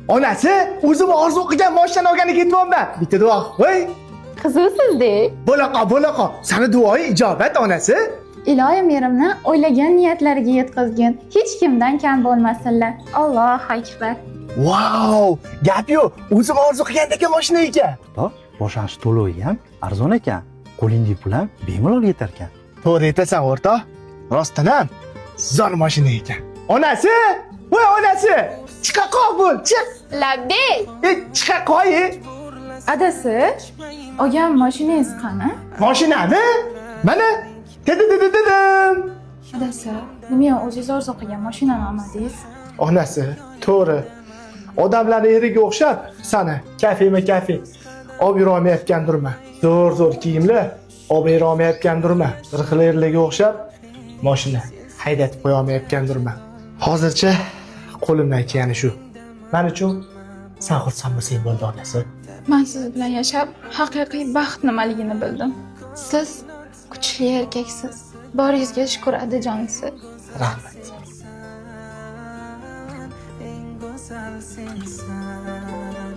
Onasi, o'zim orzu qilgan mashinani olgani ketyapman. Bitta duo qilib qo'y. Qizuvsiz-de. Bo'laqa, bo'laqa. Sani duoing ijobat, onasi. Iloyim erimni o'ylagan niyatlariga yetkazgin. Hech kimdan kam bo'lmasinlar. Allohu akbar. Vau, gap yo'q. O'zim orzu qilgandek mashina ekan. O'rtoq, boshlang'ich to'lovi ham arzon ekan. Qo'lingdagi pul ham bemalol yetar ekan. To'g'ri aytasan, o'rtoq. Rostdan ham zo'r mashina ekan. Onasi, voy onasi, chiqa qol bo'l, chiq. Labbay. E, chiqa qo'y. Adasi, olgan mashinangiz qani? Mashinami? Mana. Dedim. Adasi, nima o'zingiz orzu qilgan mashinani olmadingiz? Onasi, to'g'ri. Odamlarni eriga o'xshab sani kafema kafe olib yurolmayotgandirman. Zo'r zo'r kiyimlar olib berolmayotgandirman. Bir xil erlarga o'xshab mashina haydatib qo'ya olmayotgandirman. Hozircha qo'limdan kelgani shu. Men uchun san xursand bo'lsang bo'ldi, onasi. Men siz bilan yashab, haqiqiy baxt nimaligini bildim. Siz kuchli erkaksiz. Boringizga shukur, adajonisi. Rahmat. Eng go'zal sensan.